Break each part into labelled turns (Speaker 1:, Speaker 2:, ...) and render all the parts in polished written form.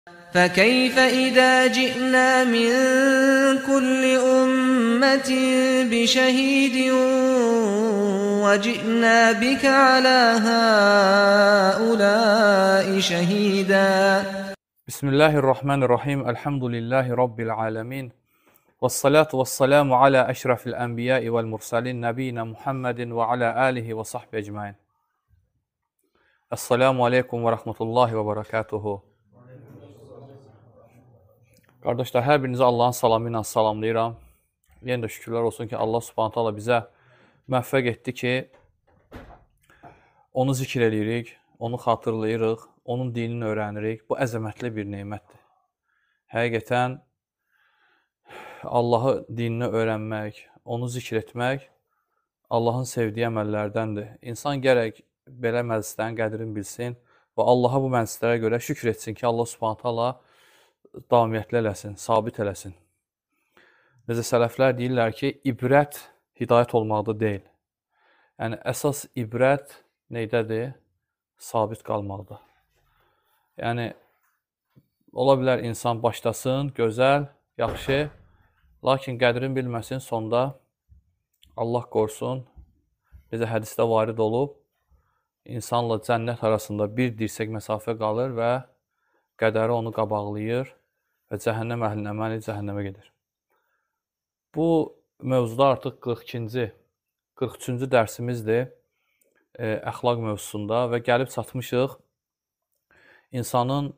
Speaker 1: فكيف إذا جئنا من كل أمة بشهيد وجئنا بك على هؤلاء شهيدا.
Speaker 2: بسم الله الرحمن الرحيم. الحمد لله رب العالمين، والصلاة والسلام على أشرف الأنبياء والمرسلين نبينا محمد وعلى آله وصحبه أجمعين. Esselamu aleykum və rəhmətullahi və barakatuhu. Qardaşlar, hər birinizi Allahın salamı ilə salamlayıram. Yenə də şükürlər olsun ki, Allah Subhanahu taala bizə müvəffəq etdi ki, onu zikr eləyirik, onu xatırlayırıq, onun dinini öyrənirik. Bu əzəmətli bir nemətdir. Həqiqətən Allahı dinini öyrənmək, onu zikr etmək Allahın sevdiyi əməllərdəndir. İnsan gərək belə məclislərin qədrini bilsin və Allaha bu məclislərə görə şükür etsin ki, Allah Subhanahu taala davamiyyətli eləsin, sabit eləsin. Necə sələflər deyirlər ki, ibrət hidayət olmaqda deyil. Yəni, əsas ibrət neydədir? Sabit qalmaqda. Yəni, ola bilər insan başlasın, gözəl, yaxşı, lakin qədrini bilməsin, sonda Allah qorusun, necə hədisdə varid olub, insanla cənnət arasında bir dirsək məsafə qalır və qədəri onu qabaqlayır və cəhənnəm əhlinə əməli cəhənnəmə gedir. Bu mövzuda artıq 42-ci, 43-cü dərsimizdir əxlaq mövzusunda və gəlib çatmışıq insanın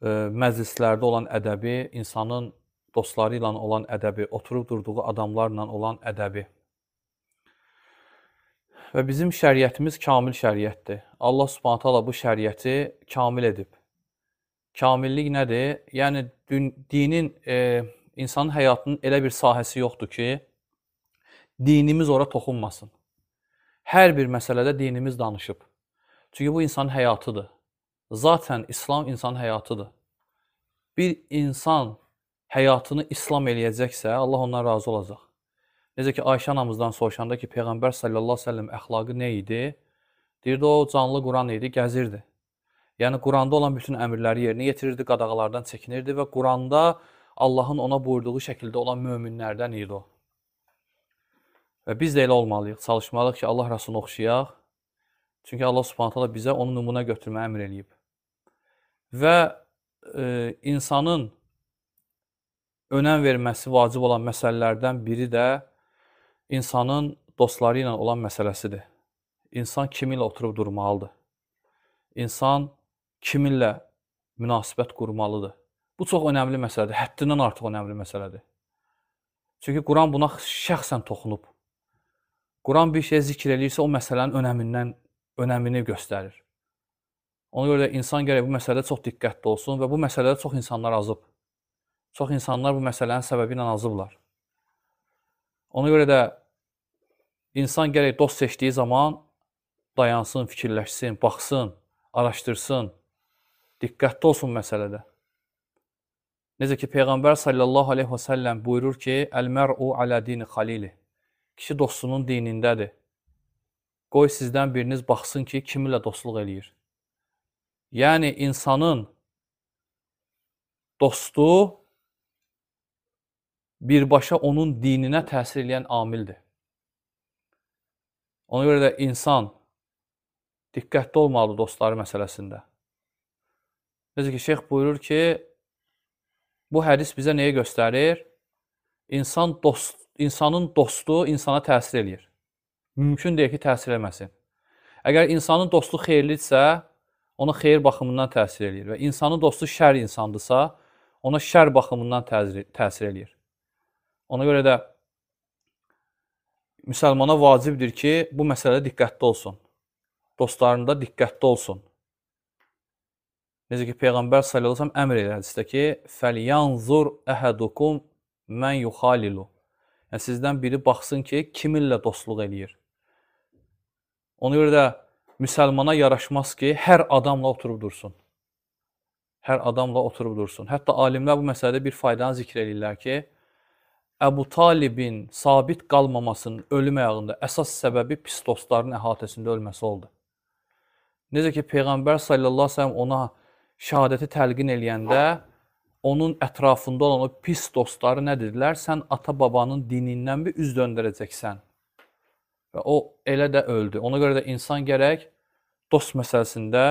Speaker 2: məclislərdə olan ədəbi, insanın dostları ilə olan ədəbi, oturub durduğu adamlarla olan ədəbi. Və bizim şəriətimiz kamil şəriətdir. Allah Subhanahu taala bu şəriəti kamil edib. Kamillik nədir? Yəni, dinin, insanın həyatının elə bir sahəsi yoxdur ki, dinimiz ora toxunmasın. Hər bir məsələdə dinimiz danışıb. Çünki bu insanın həyatıdır. Zaten İslam insanın həyatıdır. Bir insan həyatını İslam eləyəcəksə, Allah ondan razı olacaq. Necə ki, Ayşə anamızdan soruşanda ki, Peyğəmbər sallallahu əleyhi və səlləm əxlaqı nə idi? Deyirdi, o canlı Quran idi, gəzirdi. Yəni, Quranda olan bütün əmrləri yerinə yetirirdi, qadağalardan çəkinirdi və Quranda Allahın ona buyurduğu şəkildə olan möminlərdən idi o. Və biz də elə olmalıyıq, çalışmalıyıq ki, Allah Rəsulunu oxşayaq. Çünki Allah Subhanahu taala bizə onu nümunə götürməyə əmr eləyib. Və insanın önəm verməsi vacib olan məsələlərdən biri də insanın dostları ilə olan məsələsidir. İnsan kiminlə oturub durmalıdır. İnsan kiminlə münasibət qurmalıdır. Bu çox önəmli məsələdir, həddindən artıq önəmli məsələdir. Çünki Quran buna şəxsən toxunub. Quran bir şey zikr eləyirsə, o məsələnin önəmini göstərir. Ona görə də insan gərək bu məsələdə çox diqqətli olsun və bu məsələdə çox insanlar azıb. Çox insanlar bu məsələnin səbəbi ilə azıblar. Ona görə də insan gərək dost seçdiyi zaman dayansın, fikirləşsin, baxsın, araşdırsın, diqqətli olsun məsələdə. Necə ki, Peyğəmbər sallallahu aleyhi və səlləm buyurur ki, Əl-mər'u alə dini xalili. Kişi dostunun dinindədir. Qoy sizdən biriniz baxsın ki, kiminlə dostluq eləyir. Yəni, insanın dostu birbaşa onun dininə təsir eləyən amildir. Ona görə də insan diqqətli olmalıdır dostları məsələsində. Necə ki, şeyx buyurur ki, bu hədis bizə nəyi göstərir? İnsanın dostu insana təsir eləyir. Mümkün deyil ki, təsir eləməsin. Əgər insanın dostu xeyirlidirsə, ona xeyir baxımından təsir eləyir və insanın dostu şər insandırsa, ona şər baxımından təsir eləyir. Ona görə də müsəlmana vacibdir ki, bu məsələdə diqqətli olsun. Dostlarında diqqətli olsun. Necə ki, Peyğəmbər sallallahu əleyhi və səlləm əmr edir hədisdə ki, "Fəlyanzur əhadukum mən yuxalilu." Yəni sizdən biri baxsın ki, kiminlə dostluq eləyir. Ona görə də müsəlmana yaraşmaz ki, hər adamla oturub dursun. Hər adamla oturub dursun. Hətta alimlər bu məsələdə bir faydanı zikr eləyirlər ki, Əbu Talibin sabit qalmamasının ölüm ayağında əsas səbəbi pis dostların əhatəsində ölməsi oldu. Necə ki, Peyğəmbər sallallahu əleyhi və səlləm ona şəhadəti təlqin eləyəndə onun ətrafında olan o pis dostları nə dedilər? Sən ata-babanın dinindən bir üz döndərəcəksən. Və o elə də öldü. Ona görə də insan gərək dost məsələsində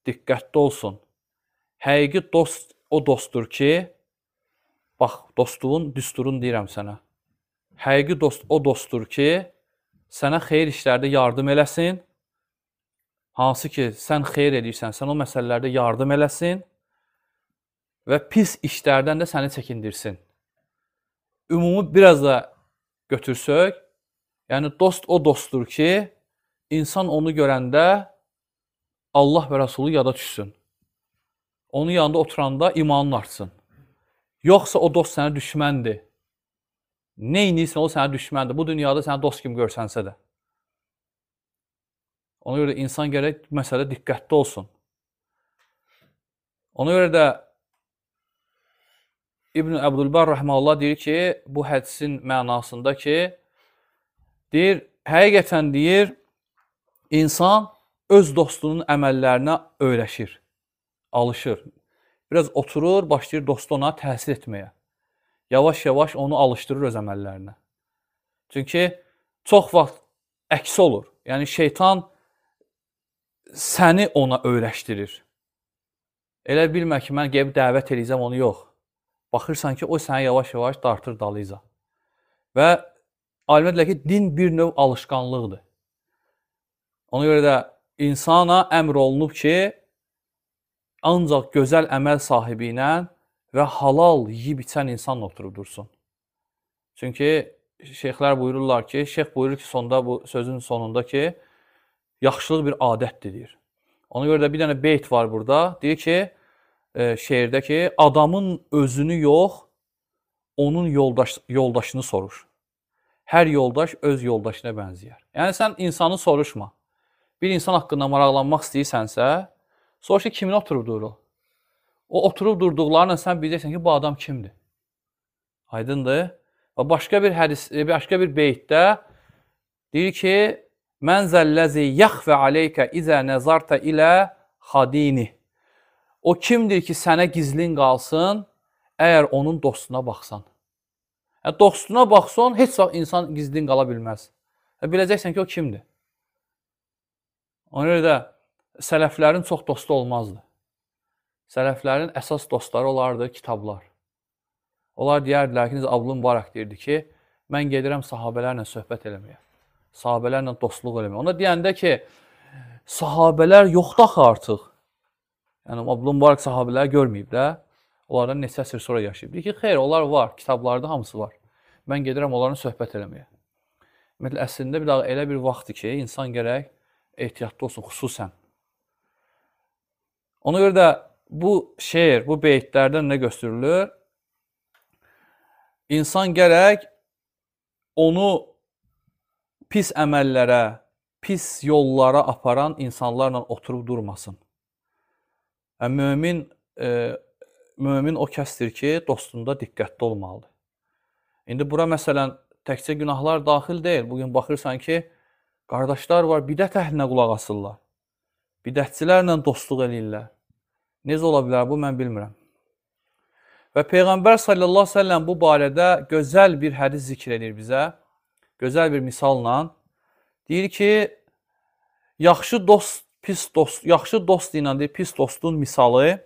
Speaker 2: diqqətli olsun. Həqiqi dost o dostdur ki, bax, dostluğun düsturunu deyirəm sənə. Həqiqi dost o dostdur ki, sənə xeyir işlərdə yardım eləsin. Hansı ki, sən xeyir eləyirsən, sən o məsələlərdə yardım eləsin və pis işlərdən də səni çəkindirsin. Ümumi biraz da götürsək, yəni dost o dostdur ki, insan onu görəndə Allah və Rəsulu yada düşsün. Onun yanında oturanda imanın artsın. Yoxsa o dost sənə düşməndir. Nə edirsən, o sənə düşməndir. Bu dünyada sənə dost kimi görsənsə də. Ona görə də insan gərək məsələ diqqətli olsun. Ona görə də İbn Əbdülbər rəhməhullah deyir ki, bu hədisin mənasında ki, deyir, həqiqətən deyir, insan öz dostunun əməllərinə öyrəşir, alışır. Biraz oturur, başlayır dostu ona təsir etməyə. Yavaş-yavaş onu alışdırır öz əməllərinə. Çünki çox vaxt əksi olur. Yəni şeytan səni ona öyrəşdirir. Elə bilmə ki, mən gəlib dəvət eləyəcəm onu, yox. Baxırsan ki, o səni yavaş-yavaş dartır dalıyca. Və alimlər deyirlər ki, din bir növ alışqanlıqdır. Ona görə də insana əmr olunub ki, ancaq gözəl əməl sahibi ilə və halal yeyib içən insanla oturub dursun. Çünki şeyxlər buyururlar ki, şeyx buyurur ki, sonda bu sözün sonunda ki, yaxşılıq bir adətdir, deyir. Ona görə də bir dənə beyt var burada. Deyir ki, şeirdə ki, adamın özünü yox, onun yoldaşını soruş. Hər yoldaş öz yoldaşına bənzəyər. Yəni sən insanı soruşma. Bir insan haqqında maraqlanmaq istəyirsənsə, soruş ki, kimin oturub durur o? O oturub durduqlarla sən biləcəksən ki, bu adam kimdir? Aydındır. Və başqa bir hədis, başqa bir beytdə deyir ki, mən zəlləzi yaxfə aleykə izə nəzartə ilə xadini. O kimdir ki, sənə gizlin qalsın, əgər onun dostuna baxsan. Yəni, dostuna baxsan, heç vaxt insan gizlin qala bilməz. Yəni, biləcəksən ki, o kimdir? Ona görə də sələflərin çox dostu olmazdı. Sələflərin əsas dostları olardı kitablar. Onlar deyərdilər ki, necə Abdul Mübarək deyirdi ki, mən gedirəm sahabələrlə söhbət eləməyə, sahabələrlə dostluq eləməyə. Ona deyəndə ki, sahabələr yoxdur axı artıq. Yəni, Abdul Mübarək sahabələri görməyib də, onlardan neçə əsr sonra yaşayıb. Deyir ki, xeyr, onlar var, kitablarda hamısı var. Mən gedirəm onlarla söhbət eləməyə. Ümumiyyətlə, əslində bir daha elə bir vaxtdır ki, insan gərək ehtiyatlı olsun, xüsusən. Ona görə də bu şeir, bu beytlərdən nə göstərilir? İnsan gərək onu pis əməllərə, pis yollara aparan insanlarla oturub durmasın. Yəni, mömin o kəsdir ki, dostunda diqqətli olmalıdır. İndi bura məsələn, təkcə günahlar daxil deyil. Bugün baxırsan ki, qardaşlar var, bidət əhlinə qulaq asırlar. Bidətçilərlə dostluq eləyirlər. Necə ola bilər bu, mən bilmirəm. Və Peyğəmbər sallallahu əleyhi və səlləm bu barədə gözəl bir hədis zikr edir bizə. Gözəl bir misalla. Deyir ki, yaxşı dost, pis dost, yaxşı dost ilə deyir, pis dostun misalı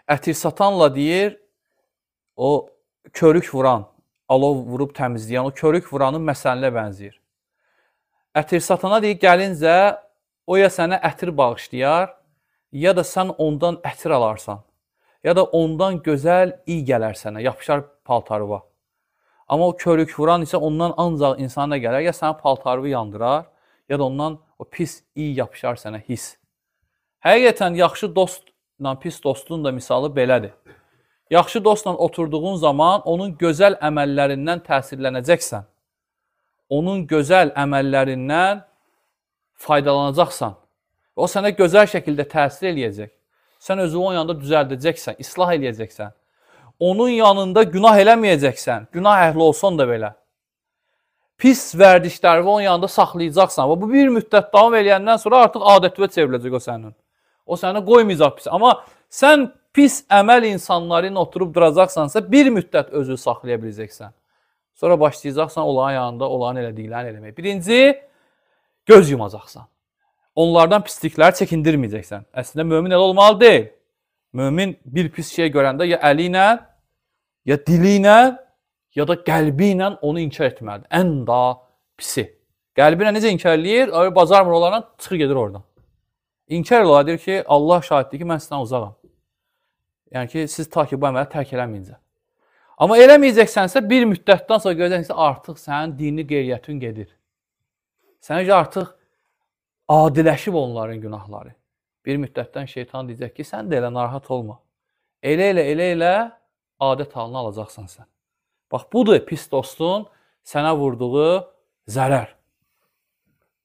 Speaker 2: ətir satanla deyir, o körük vuran, alov vurub təmizləyən, o körük vuranın məsəlinə bənzəyir. Ətir satana deyir, gəlincə o ya sənə ətir bağışlayar, ya da sən ondan ətir alarsan, ya da ondan gözəl iy gələr sənə, yapışar paltarıva. Amma o körük vuran isə ondan ancaq insana gələr, ya sənə paltarıvı yandırar, ya da ondan o pis iy yapışar sənə, his. Həqiqətən yaxşı dostla pis dostun da misalı belədir. Yaxşı dostla oturduğun zaman onun gözəl əməllərindən təsirlənəcəksən. Onun gözəl əməllərindən faydalanacaqsan. O sənə gözəl şəkildə təsir eləyəcək. Sən özünü onun yanında düzəldəcəksən, islah eləyəcəksən. Onun yanında günah eləməyəcəksən. Günah əhli olsan da belə. Pis vərdişləri onun yanında saxlayacaqsan. Və bu bir müddət davam eləyəndən sonra artıq adətvə çevriləcək o sənin. O səni qoymayacaq pis. Amma sən pis əməl insanları ilə oturub duracaqsansa, bir müddət özünü saxlaya biləcəksən. Sonra başlayacaqsan onların yanında onların elədiklərini eləməyə. Birinci, göz yumacaqsan. Onlardan pislikləri çəkindirməyəcəksən. Əslində, mömin elə olmalı deyil. Mömin bir pis şey görəndə ya əli ilə, ya dili ilə, ya da qəlbi ilə onu inkar etməlidir. Ən daha pisi. Qəlbi ilə necə inkar eləyir? Bacarmır onlarla, çıxır gedir oradan. İnkar olar, deyir ki, Allah şahiddir ki, mən sizdən uzağam. Yəni ki, siz ta ki bu əməli tərk eləməyincə. Amma eləməyəcəksənsə, bir müddətdən sonra görəcəksən ki, artıq sənin dini qeyriyyətin gedir. Sənə ki, artıq adiləşib onların günahları. Bir müddətdən şeytan deyəcək ki, sən də elə narahat olma. Elə-elə adət halını alacaqsan sən. Bax, budur pis dostun sənə vurduğu zərər.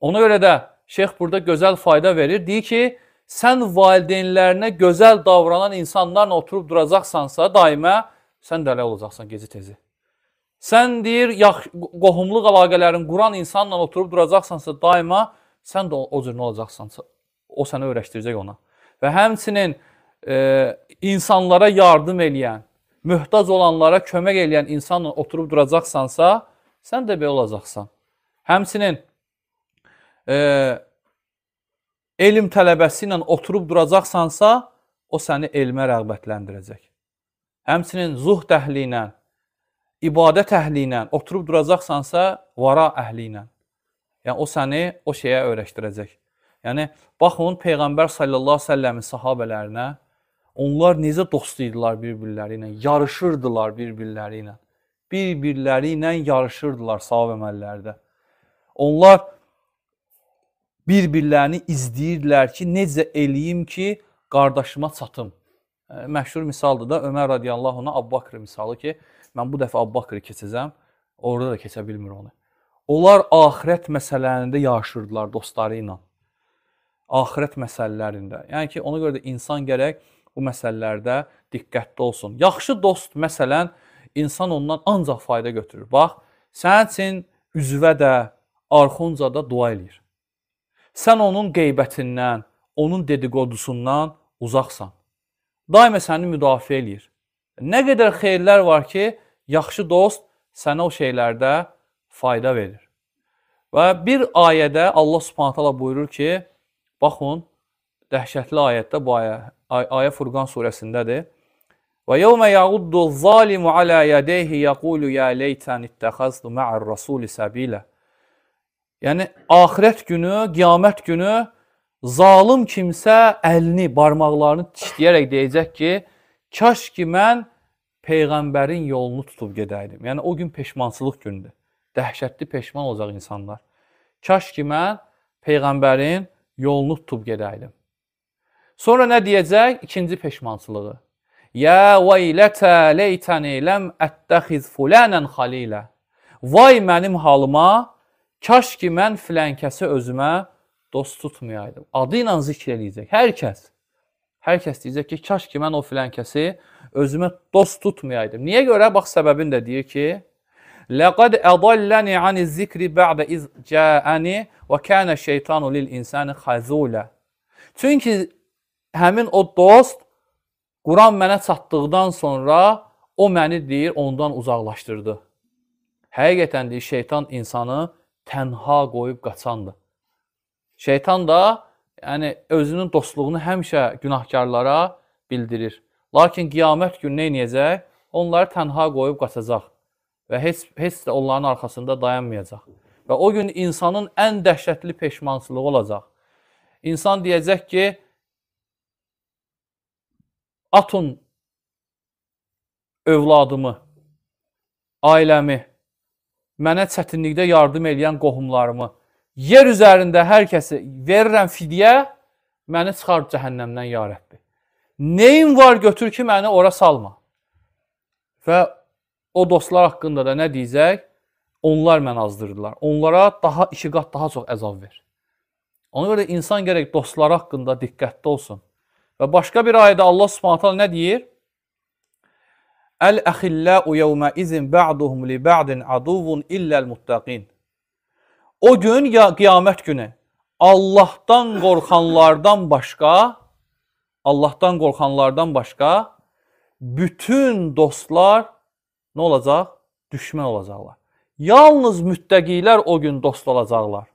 Speaker 2: Ona görə də şeyx burada gözəl fayda verir. Deyir ki, sən valideynlərinə gözəl davranan insanlarla oturub duracaqsansa daimə, sən də elə olacaqsan gecə tezi. Sən deyir, qohumluq əlaqələrin quran insanla oturub duracaqsansa daima, sən də o cür nə olacaqsan, o sənə öyrəşdirəcək ona. Və həmçinin insanlara yardım eləyən, möhtac olanlara kömək eləyən insanla oturub duracaqsansa, sən də belə olacaqsan. Həmçinin elm tələbəsi ilə oturub duracaqsansa, o səni elmə rəğbətləndirəcək. Həmçinin zuhd əhli ilə, ibadət əhli ilə oturub duracaqsansa, vara əhli ilə. Yəni, o səni o şeyə öyrəşdirəcək. Yəni, baxın, Peyğəmbər sallallahu əleyhi və səlləmin sahabələrinə, onlar necə dost idilər bir-birləri ilə, yarışırdılar bir-birləri ilə. Bir-birləri ilə yarışırdılar savab əməllərdə. Onlar bir-birlərini izləyirdilər ki, necə eləyim ki, qardaşıma çatım. Məşhur misaldır da Ömər radiyallahu anh, Əbu Bakr misalı ki, mən bu dəfə Əbu Bakrı keçəcəm, orada da keçə bilmir onu. Onlar axirət məsələlərində yarışırdılar dostları ilə. Axirət məsələlərində. Yəni ki, ona görə də insan gərək bu məsələlərdə diqqətli olsun. Yaxşı dost, məsələn, insan ondan ancaq fayda götürür. Bax, sənin üçün üzvə də, arxunca da dua eləyir. Sən onun qeybətindən, onun dedikodusundan uzaqsan. Daima səni müdafiə eləyir. Nə qədər xeyirlər var ki, yaxşı dost sənə o şeylərdə fayda verir. Və bir ayədə Allah Subhanahu taala buyurur ki, baxın, dəhşətli ayətdə bu ayə, ayə Furqan surəsindədir. Və yevmə ya'uddu zalimu alə yədeyhi yəqulu ya leytəni ittəxəztu ma'ar rasuli səbilə. Yəni, axirət günü, qiyamət günü zalım kimsə əlini, barmaqlarını dişləyərək deyəcək ki, kaş ki mən Peyğəmbərin yolunu tutub gedəydim. Yəni, o gün peşmançılıq günüdür. Dəhşətli peşman olacaq insanlar. Kaş ki mən Peyğəmbərin yolunu tutub gedəydim. Sonra nə deyəcək? İkinci peşmançılığı. Yə veylətə leytəni ləm əttəxiz fulənən xalilə. Vay mənim halıma, kaş ki mən filankəsi özümə dost tutmayaydım. Adı ilə zikr eləyəcək. Hər kəs. Hər kəs deyəcək ki, kaş ki mən o filankəsi özümə dost tutmayaydım. Niyə görə? Bax, səbəbini də deyir ki, Ləqəd ədalləni aniz-zikri bə'də iz cəəni və kənə şeytanu lil-insani xəzulə. Çünki həmin o dost Quran mənə çatdıqdan sonra o məni deyir, ondan uzaqlaşdırdı. Həqiqətən deyir, şeytan insanı tənha qoyub qaçandır. Şeytan da yəni, özünün dostluğunu həmişə günahkarlara bildirir. Lakin qiyamət günü nə edəcək? Onları tənha qoyub qaçacaq və heç də onların arxasında dayanmayacaq. Və o gün insanın ən dəhşətli peşmançılığı olacaq. İnsan deyəcək ki, atın övladımı, ailəmi, mənə çətinlikdə yardım eləyən qohumlarımı, yer üzərində hər kəsi verirəm fidyə, məni çıxar cəhənnəmdən ya Rəbbi. Neyim var götür ki, məni ora salma. Və o dostlar haqqında da nə deyəcək? Onlar məni azdırdılar. Onlara daha iki qat daha çox əzab ver. Ona görə insan gərək dostları haqqında diqqətli olsun. Və başqa bir ayədə Allah Subhanahu taala nə deyir? Əl-əxilləu yevmə izin bə'duhum li bə'din aduvun illəl muttaqin. O gün, ya qiyamət günü, Allahdan qorxanlardan başqa Allahdan qorxanlardan başqa bütün dostlar nə olacaq? Düşmən olacaqlar. Yalnız müttəqilər o gün dost olacaqlar.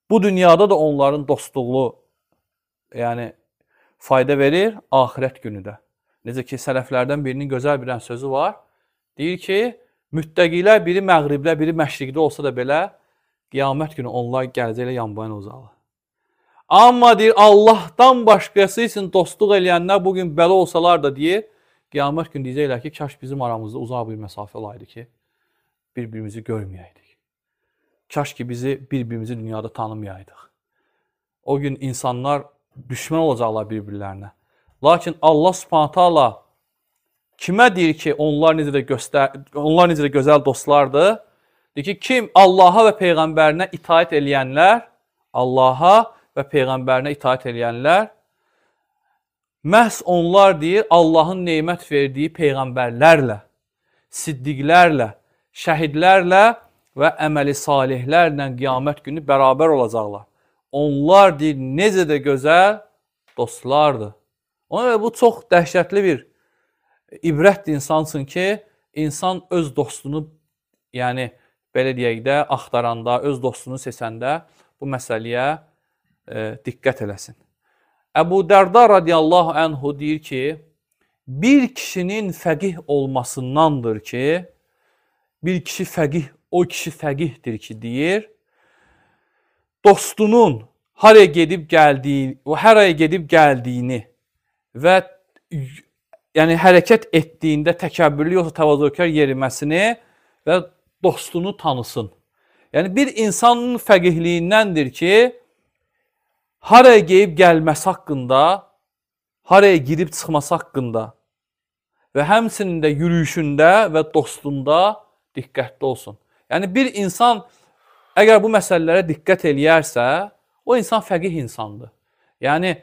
Speaker 2: Bu dünyada da onların dostluğu, yəni fayda verir, axirət günü də. Necə ki, sələflərdən birinin gözəl bir sözü var. Deyir ki, müttəqilər biri məğribdə, biri məşriqdə olsa da belə, qiyamət günü onlar gələcəklə yanbayan olacaqlar. Amma deyir, Allahdan başqası üçün dostluq eləyənlər bugün belə olsalar da deyir, qiyamət günü deyəcəklər ki, kaş bizim aramızda uzaq bir məsafə olaydı ki, bir-birimizi görməyəydik. Kaş ki, bizi bir-birimizi dünyada tanımayaydıq. O gün insanlar düşmən olacaqlar bir-birlərinə. Lakin Allah Subhanahu taala kimə deyir ki, onlar necə də gözəl dostlardır? Deyir ki, kim Allaha və peyğəmbərinə itaət eləyənlər, Allaha və peyğəmbərinə itaət eləyənlər, məhz onlar deyir, Allahın nemət verdiyi peyğəmbərlərlə, siddiqlərlə, şəhidlərlə və əməli salihlərlə qiyamət günü bərabər olacaqlar. Onlar deyir, necə də gözəl dostlardır. Ona görə bu çox dəhşətli bir ibrətdir insan üçün ki, insan öz dostunu, yəni belə deyək də, axtaranda, öz dostunu seçəndə bu məsələyə diqqət eləsin. Əbu Dərda radiyallahu anhu deyir ki, bir kişinin fəqih olmasındandır ki, bir kişi fəqih, o kişi fəqihdir ki, deyir, dostunun haraya gedib gəldiyini, haraya gedib gəldiyini və yəni hərəkət etdiyində təkəbbürlü yoxsa təvazökar yeriməsini və dostunu tanısın. Yəni bir insanın fəqihliyindəndir ki, haraya gedib gəlməsi haqqında, haraya girib çıxması haqqında və həmçinin də yürüyüşündə və dostunda diqqətli olsun. Yəni bir insan əgər bu məsələlərə diqqət eləyərsə, o insan fəqih insandır. Yəni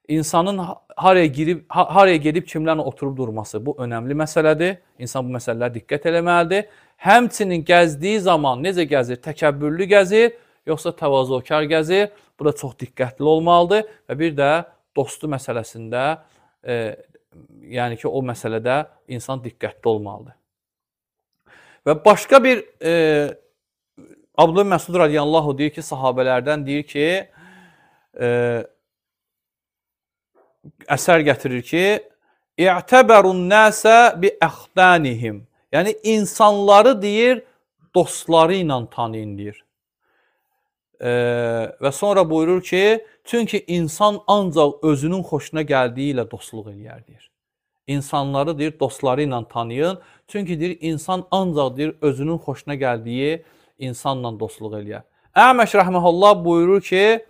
Speaker 2: insanın haraya girib, haraya gedib kimlərlə oturub durması, bu önəmli məsələdir. İnsan bu məsələlərə diqqət eləməlidir. Həmçinin gəzdiyi zaman necə gəzir? Təkəbbürlü gəzir, yoxsa təvazökar gəzir? Bu da çox diqqətli olmalıdır və bir də dostu məsələsində, yəni ki, o məsələdə insan diqqətli olmalıdır. Və başqa bir Abdullah Məsud radiyallahu deyir ki, sahabələrdən deyir ki, əsər gətirir ki, İ'təbərun nəsə bi əxdanihim. Yəni insanları deyir, dostları ilə tanıyın deyir. Və sonra buyurur ki, çünki insan ancaq özünün xoşuna gəldiyi ilə dostluq eləyər deyir. İnsanları deyir, dostları ilə tanıyın. Çünki deyir, insan ancaq deyir, özünün xoşuna gəldiyi insanla dostluq eləyər. Əməş rəhməhullah buyurur ki,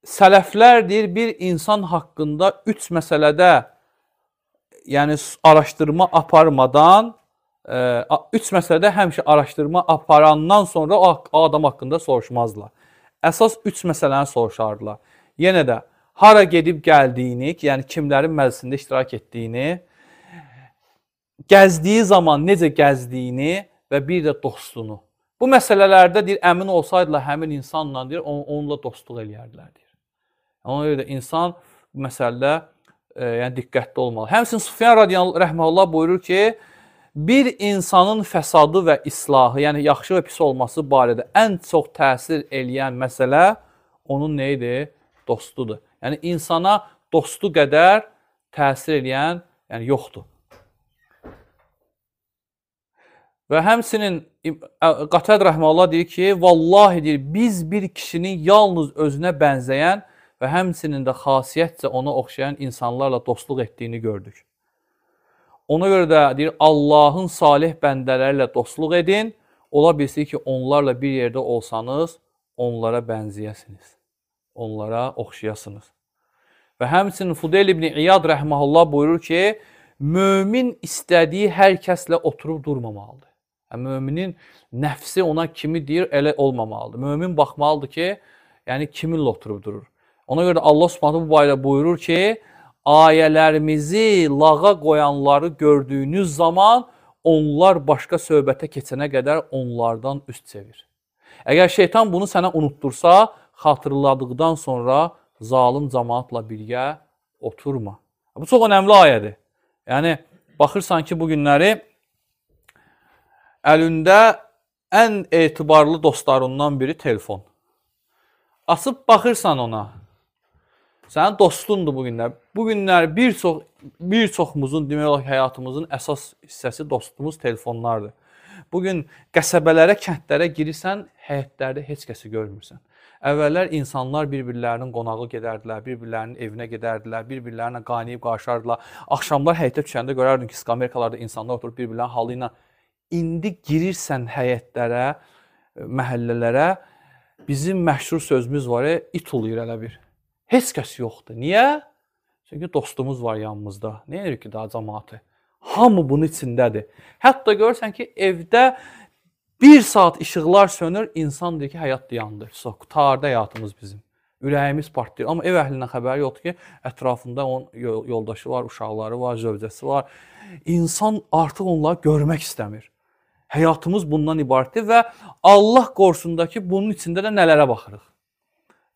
Speaker 2: sələflər deyir, bir insan haqqında 3 məsələdə, yəni araşdırma aparmadan, 3 məsələdə həmişə araşdırma aparandan sonra o adam haqqında soruşmazlar. Əsas 3 məsələni soruşardılar. Yenə də hara gedib gəldiyini, yəni kimlərin məclisində iştirak etdiyini, gəzdiyi zaman necə gəzdiyini və bir də dostunu. Bu məsələlərdə deyir, əmin olsaydılar həmin insanla deyir, onunla dostluq eləyərdilər deyir. Ona görə də insan bu məsələdə yəni diqqətli olmalı. Həmçinin Sufyan rəhməhullah buyurur ki, bir insanın fəsadı və islahı, yəni yaxşı və pis olması barədə ən çox təsir eləyən məsələ onun nə idi? Dostudur. Yəni insana dostu qədər təsir eləyən yəni yoxdur. Və həmçinin Qatəd rəhməhullah deyir ki, vallahi deyir, biz bir kişinin yalnız özünə bənzəyən və həmçinin də xasiyyətcə ona oxşayan insanlarla dostluq etdiyini gördük. Ona görə də deyir, Allahın salih bəndələri ilə dostluq edin, ola bilsin ki, onlarla bir yerdə olsanız, onlara bənzəyəsiniz, onlara oxşayasınız. Və həmçinin Fudeyl ibn İyad rəhməhullah buyurur ki, mömin istədiyi hər kəslə oturub durmamalıdır. Yəni, müminin nəfsi ona kimi deyir, elə olmamalıdır. Mömin baxmalıdır ki, yəni kiminlə oturub durur. Ona görə də Allah Subhanahu bu barədə buyurur ki, ayələrimizi lağa qoyanları gördüyünüz zaman onlar başqa söhbətə keçənə qədər onlardan üst çevir. Əgər şeytan bunu sənə unutdursa, xatırladıqdan sonra zalım cəmaatla birgə oturma. Bu çox önəmli ayədir. Yəni, baxırsan ki, bu günləri əlində ən etibarlı dostlarından biri telefon. Açıb baxırsan ona. Sənin dostundur bu günlər. Bu günlər bir çoxumuzun, demək olar ki, həyatımızın əsas hissəsi dostumuz telefonlardır. Bugün qəsəbələrə, kəndlərə girirsən, həyətlərdə heç kəsi görmürsən. Əvvəllər insanlar bir-birlərinin qonağı gedərdilər, bir-birlərinin evinə gedərdilər, bir-birlərinə qaynayıb qarşardılar. Axşamlar həyətə düşəndə görərdin ki, skamerkalarda insanlar oturub bir-birlərinin halı ilə. İndi girirsən həyətlərə, məhəllələrə, bizim məşhur sözümüz var, it uluyur elə bir. Heç kəs yoxdur. Niyə? Çünki dostumuz var yanımızda. Nə edirik ki, daha cəmaatı? Hamı bunun içindədir. Hətta görürsən ki, evdə bir saat işıqlar sönür, insan deyir ki, həyat dayandı. Qutardı həyatımız bizim. Ürəyimiz partlayır. Amma ev əhlindən xəbəri yoxdur ki, ətrafında onun yoldaşı var, uşaqları var, zövcəsi var. İnsan artıq onları görmək istəmir. Həyatımız bundan ibarətdir və Allah qorusunda ki, bunun içində də nələrə baxırıq.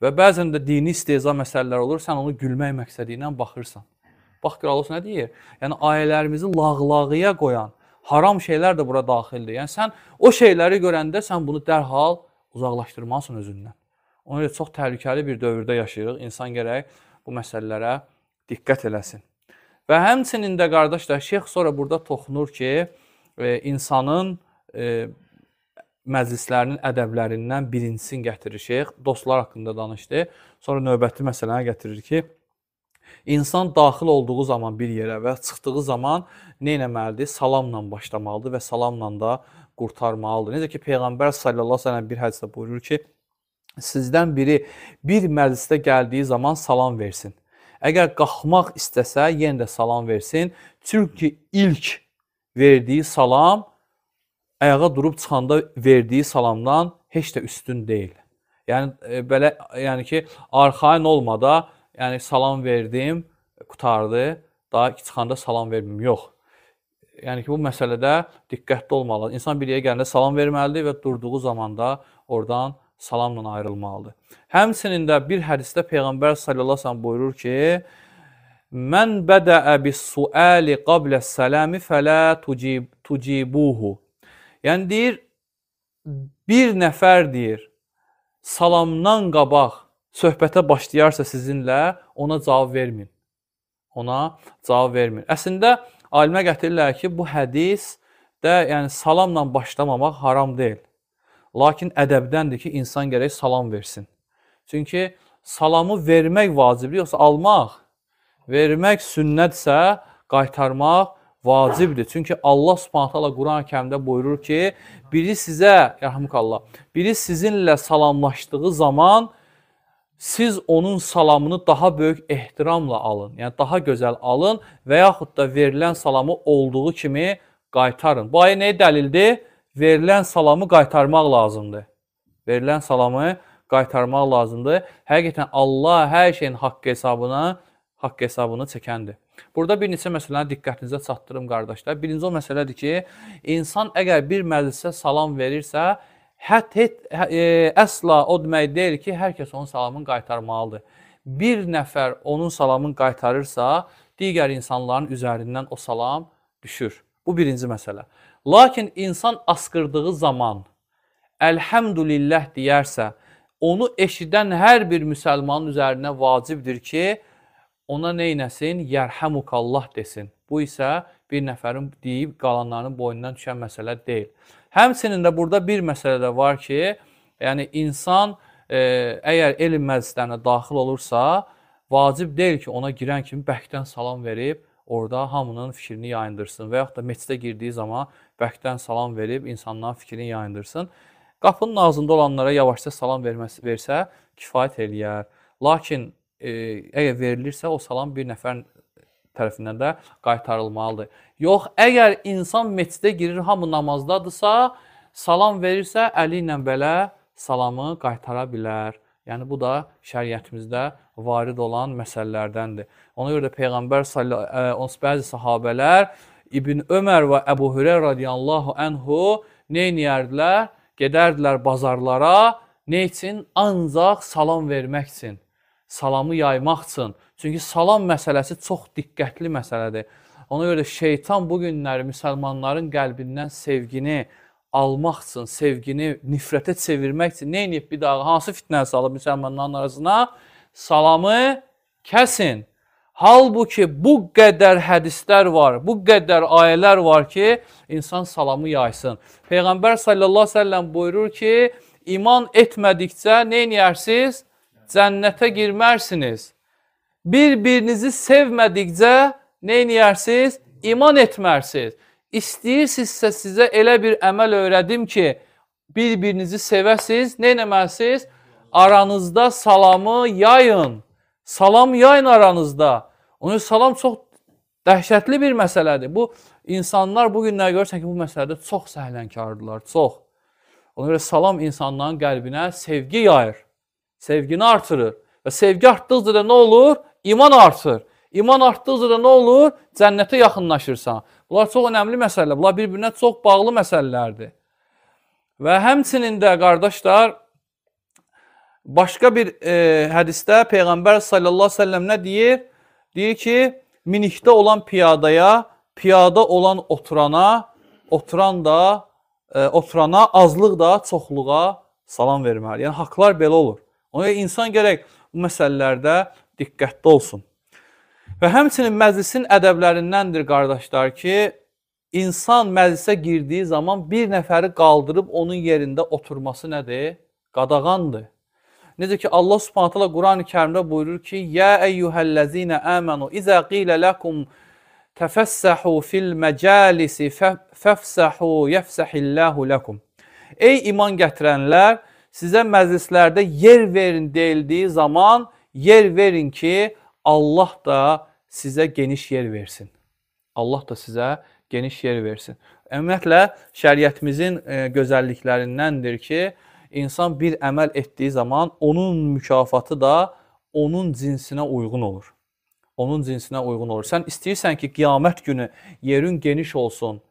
Speaker 2: Və bəzən də dini istehza məsələlər olur, sən onu gülmək məqsədi ilə baxırsan. Bax, gör, Allah nə deyir? Yəni, ayələrimizi lağlağıya qoyan haram şeylər də bura daxildir. Yəni, sən o şeyləri görəndə sən bunu dərhal uzaqlaşdırmalısın özündən. Ona görə çox təhlükəli bir dövrdə yaşayırıq. İnsan gərək bu məsələlərə diqqət eləsin. Və həmçinin də, qardaşlar, şeyx sonra burada toxunur ki, insanın məclislərinin ədəblərindən birincisini gətirir şeyx. Dostlar haqqında danışdı. Sonra növbəti məsələni gətirir ki, İnsan daxil olduğu zaman bir yerə və çıxdığı zaman nə etməlidir? Salamla başlamalıdır və salamla da qurtarmalıdır. Necə ki, Peyğəmbər sallallahu əleyhi və səlləm bir hədisdə buyurur ki, sizdən biri bir məclisdə gəldiyi zaman salam versin. Əgər qalxmaq istəsə, yenə də salam versin. Çünki ilk verdiyi salam ayağa durub çıxanda verdiyi salamdan heç də üstün deyil. Yəni belə, yəni ki, arxayın olmada, yəni salam verdim, qurtardı, daha çıxanda salam vermim, yox. Yəni ki, bu məsələdə diqqətli olmalıdır. İnsan bir yerə gələndə salam verməlidir və durduğu zaman da oradan salamla ayrılmalıdır. Həmçinin də bir hədisdə Peyğəmbər sallallahu əleyhi və səlləm buyurur ki, "Mən bədə bis-suali qablə-s-salami fələ tucibuhu." Yəni deyir, bir nəfər deyir, salamdan qabaq söhbətə başlayarsa sizinlə, ona cavab verməyin. Ona cavab verməyin. Əslində, alimə gətirirlər ki, bu hədisdə yəni salamla başlamamaq haram deyil. Lakin ədəbdəndir ki, insan gərək salam versin. Çünki salamı vermək vacibdir, yoxsa almaq, vermək sünnətsə, qaytarmaq vacibdir. Çünki Allah Subhanahu taala Quran-ı Kərimdə buyurur ki, biri sizə, yarhamukallah, biri sizinlə salamlaşdığı zaman siz onun salamını daha böyük ehtiramla alın, yəni daha gözəl alın və yaxud da verilən salamı olduğu kimi qaytarın. Bu ayə nəyə dəlildir? Verilən salamı qaytarmaq lazımdır. Verilən salamı qaytarmaq lazımdır. Həqiqətən Allah hər şeyin haqq hesabını çəkəndir. Burada bir neçə məsələni diqqətinizə çatdırım qardaşlar. Birinci o məsələdir ki, insan əgər bir məclisə salam verirsə, əsla o demək deyil ki, hər kəs onun salamını qaytarmalıdır. Bir nəfər onun salamını qaytarırsa, digər insanların üzərindən o salam düşür. Bu birinci məsələ. Lakin insan asqırdığı zaman Əlhəmdülillah deyərsə, onu eşidən hər bir müsəlmanın üzərinə vacibdir ki, ona neynəsin? Yərhəmukallah desin. Bu isə bir nəfərin deyib qalanların boynundan düşən məsələ deyil. Həmçinin də burada bir məsələ də var ki, yəni insan əgər elm məclislərinə daxil olursa, vacib deyil ki, ona girən kimi bərkdən salam verib, orada hamının fikrini yayındırsın və yaxud da məscidə girdiyi zaman bərkdən salam verib insanların fikrini yayındırsın. Qapının ağzında olanlara yavaşca salam versə kifayət eləyər. Lakin əgər verilirsə, o salam bir nəfər tərəfindən də qaytarılmalıdır. Yox, əgər insan məscidə girir, hamı namazdadırsa, salam verirsə, əli ilə belə salamı qaytara bilər. Yəni, bu da şəriətimizdə varid olan məsələlərdəndir. Ona görə də Peyğəmbər bəzi sahabələr İbn Ömər və Əbu Hüreyrə radiyallahu anhu nə eləyərdilər? Gedərdilər bazarlara. Nə üçün? Ancaq salam vermək üçün. Salamı yaymaq üçün. Çünki salam məsələsi çox diqqətli məsələdir. Ona görə şeytan bu günləri müsəlmanların qəlbindən sevgini almaq üçün, sevgini nifrətə çevirmək üçün nə edib bir daha, hansı fitnə salıb müsəlmanların arasına? Salamı kəsin. Halbuki bu qədər hədislər var, bu qədər ayələr var ki, insan salamı yaysın. Peyğəmbər sallallahu əleyhi və səlləm buyurur ki, iman etmədikcə nə edərsiniz? Cənnətə girmərsiniz. Bir-birinizi sevmədikcə nə edərsiniz? İman etmərsiniz. İstəyirsinizsə sizə elə bir əməl öyrədim ki, bir-birinizi sevəsiniz, nə etməlisiniz? Aranızda salamı yayın. Salam yayın aranızda. Onun salam çox dəhşətli bir məsələdir. Bu insanlar bu günlər görürsən ki, bu məsələdə çox səhlənkardılar, çox. Ona görə salam insanların qəlbinə sevgi yayır, sevgini artırır. Və sevgi artdıqca da nə olur? İman artır. İman artdıqca da nə olur? Cənnətə yaxınlaşırsan. Bunlar çox önəmli məsələlər. Bunlar bir-birinə çox bağlı məsələlərdir. Və həmçinin də qardaşlar, başqa bir hədisdə Peyğəmbər sallallahu əleyhi və səlləm nə deyir? Deyir ki, minikdə olan piyadaya, piyada olan oturana, oturan da oturana, azlıq da çoxluğa salam verməli. Yəni haqlar belə olur. Ona görə insan gərək bu məsələlərdə diqqətli olsun. Və həmçinin məclisin ədəblərindəndir qardaşlar ki, insan məclisə girdiyi zaman bir nəfəri qaldırıb onun yerində oturması nədir? Qadağandır. Necə ki, Allah Subhanahu taala Qurani Kərimdə buyurur ki, "Yə eyyuhəl-ləzīnə əmənu izə qilə ləkum təfəssəhu fil məcalisi fəfsəhu yəfsəhillahu ləkum." Ey iman gətirənlər, sizə məclislərdə yer verin deyildiyi zaman yer verin ki, Allah da sizə geniş yer versin. Allah da sizə geniş yer versin. Ümumiyyətlə, şəriətimizin gözəlliklərindəndir ki, insan bir əməl etdiyi zaman onun mükafatı da onun cinsinə uyğun olur. Onun cinsinə uyğun olur. Sən istəyirsən ki, qiyamət günü yerin geniş olsun,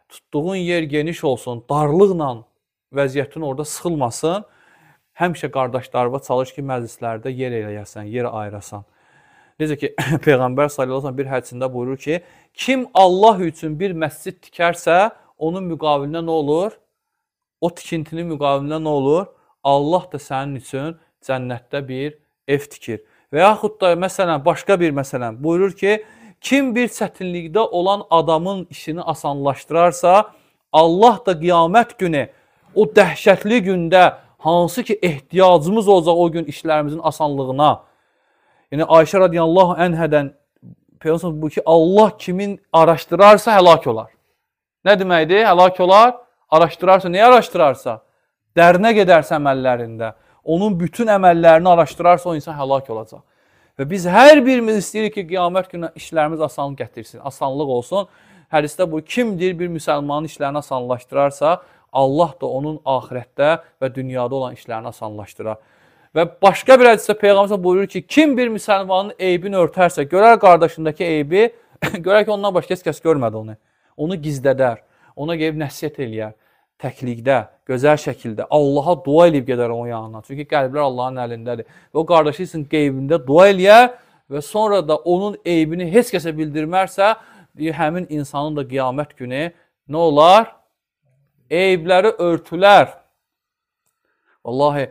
Speaker 2: tutduğun yer geniş olsun, darlıqla vəziyyətin orada sıxılmasın, həmişə qardaşlarına çalış ki, məclislərdə yer eləyəsən, yer ayırasan. Necə ki, Peyğəmbər sallallahu əleyhi və səlləm bir hədisində buyurur ki, kim Allah üçün bir məscid tikərsə, onun müqabilində nə olur? O tikintinin müqabilində nə olur? Allah da sənin üçün cənnətdə bir ev tikir. Və yaxud da məsələn, başqa bir məsələn buyurur ki, kim bir çətinlikdə olan adamın işini asanlaşdırarsa, Allah da qiyamət günü o dəhşətli gündə hansı ki ehtiyacımız olacaq o gün işlərimizin asanlığına. Yəni Ayşə radiyallahu ənhədən Peyğəmbər bu ki, Allah kimin araşdırarsa həlak olar. Nə deməkdir? Həlak olar. Araşdırarsa, nəyi araşdırarsa? Dərinə gedərsə əməllərində, onun bütün əməllərini araşdırarsa o insan həlak olacaq. Və biz hər birimiz istəyirik ki, qiyamət günü işlərimiz asanlıq gətirsin, asanlıq olsun. Hədisdə bu kimdir bir müsəlmanın işlərini asanlaşdırarsa, Allah da onun axirətdə və dünyada olan işlərini asanlaşdırar. Və başqa bir hədisdə Peyğəmbər buyurur ki, kim bir müsəlmanın eybini örtərsə, görər qardaşındakı eybi, görər ki, ondan başqa heç kəs görmədi onu. Onu gizlədər, ona gəlib nəsihət eləyər, təklikdə, gözəl şəkildə Allaha dua eləyib gedər onun yanına. Çünki qəlblər Allahın əlindədir. Və o qardaşı üçün qeybində dua eləyər və sonra da onun eybini heç kəsə bildirmərsə, deyir, həmin insanın da qiyamət günü nə olar? Eybləri örtülər. Vallahi,